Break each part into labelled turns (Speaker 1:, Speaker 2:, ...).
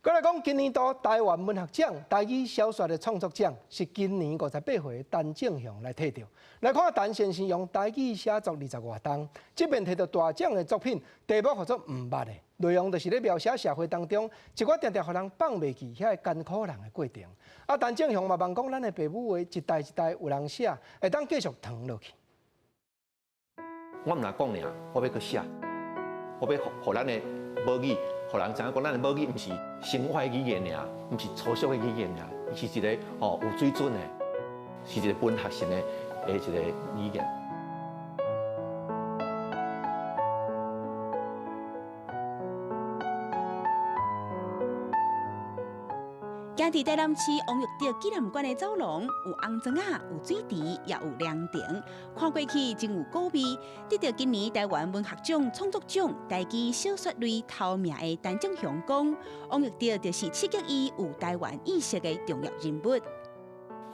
Speaker 1: 閣來講，今年度台灣文學獎台語小說的創作獎是今年58歲的陳正雄來提著。來看陳先生用台語寫作20外冬，這遍提著大獎的作品題目號做毋捌的，內容就是咧描寫社會當中一寡定定予人放袂記遐個艱苦人的過程。啊，陳正雄嘛望講，咱的爸母話一代一代有人寫，會當繼續傳落去。
Speaker 2: 我毋若講爾，我欲閣寫，我欲予咱的母語，予人知影講咱的母語毋是生活的語言爾，毋是粗俗的語言爾，伊是一個吼有水準的，是一個文學性的的一個語言。
Speaker 3: 行佇台南市王育德紀念館的走廊，有紅磚仔，有水池，也有涼亭，看過去真有古味。得著今年台灣文學獎創作獎台語小說類頭名的陳正雄講，王育德就是刺激伊有台灣意識的重要人物。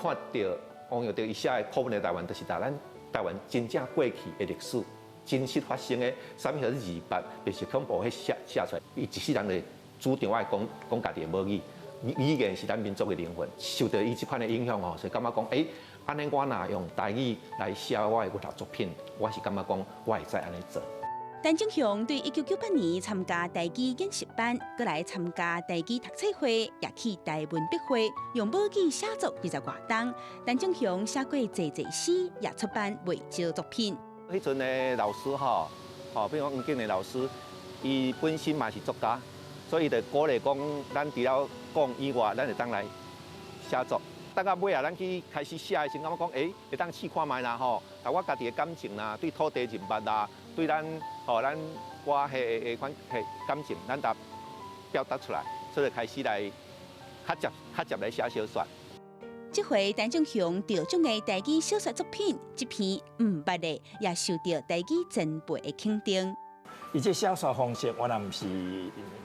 Speaker 2: 看著王育德伊寫的苦悶的台灣，就是共咱台灣真正過去的歷史，真實發生的，啥物叫做28白色恐怖彼寫寫出來，伊一世人就主張愛講講家己的母語。語言是咱民族的靈魂，受著伊這款的影響吼，所以感覺講，欸，按呢我若用台語來寫我的文學作品，我是感覺講我會使按呢做。
Speaker 3: 陳正雄對1998年參加台語研習班，閣來參加台語讀冊會，也去台文筆會，用母語寫作20外冬。陳正雄寫過濟濟詩，也出版袂少作品。
Speaker 2: 彼陣的老師吼，吼，比如講黃景的老師，伊本身嘛是作家。所以就鼓勵講，咱除了講以外，咱會當來寫作。等到尾仔，咱去開始寫的時陣，感覺講，欸，會當試看覓啦吼。共我家己的感情啦，對土地人物啦，對咱吼咱歌彼彼款彼感情，咱都表達出來，所以開始來較捷較捷來寫小說。
Speaker 3: 這回陳正雄得獎的台語小說作品，這篇毋捌的，也受著台語前輩的肯定。
Speaker 4: 伊這小說方式，原來毋是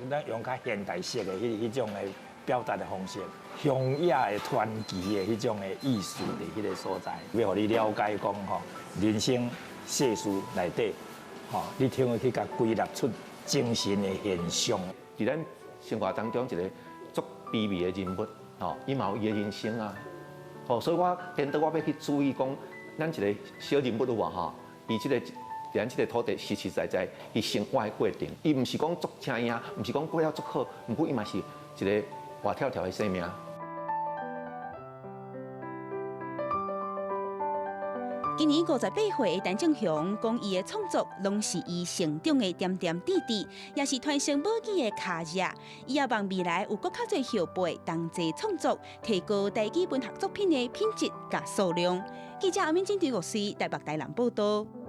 Speaker 4: 咱用較現代式的彼彼種的表達的方式，鄉野的傳奇的彼種的意思佇彼个所在，欲予你了解講吼，人生世事內底，吼，你通會去共歸納出精神的現象。
Speaker 2: 佇咱生活當中一个足卑微的人物，吼，伊嘛有伊的人生啊，吼，所以我顛倒我欲去注意講，咱一个小人物有無吼，伊這个。咱這个土地實實在在，伊生活的過程，伊毋是講足精英，毋是講過了足好，毋過伊嘛是一个活跳跳的生命。
Speaker 3: 今年58歲的陳正雄講，伊的創作攏是伊成長的點點滴滴，也是傳承母語的跤跡。伊也望未來有閣較濟後輩同齊創作，提高台語文學作品的品質佮數量。記者阿敏珍、陳國師台北、台南報導。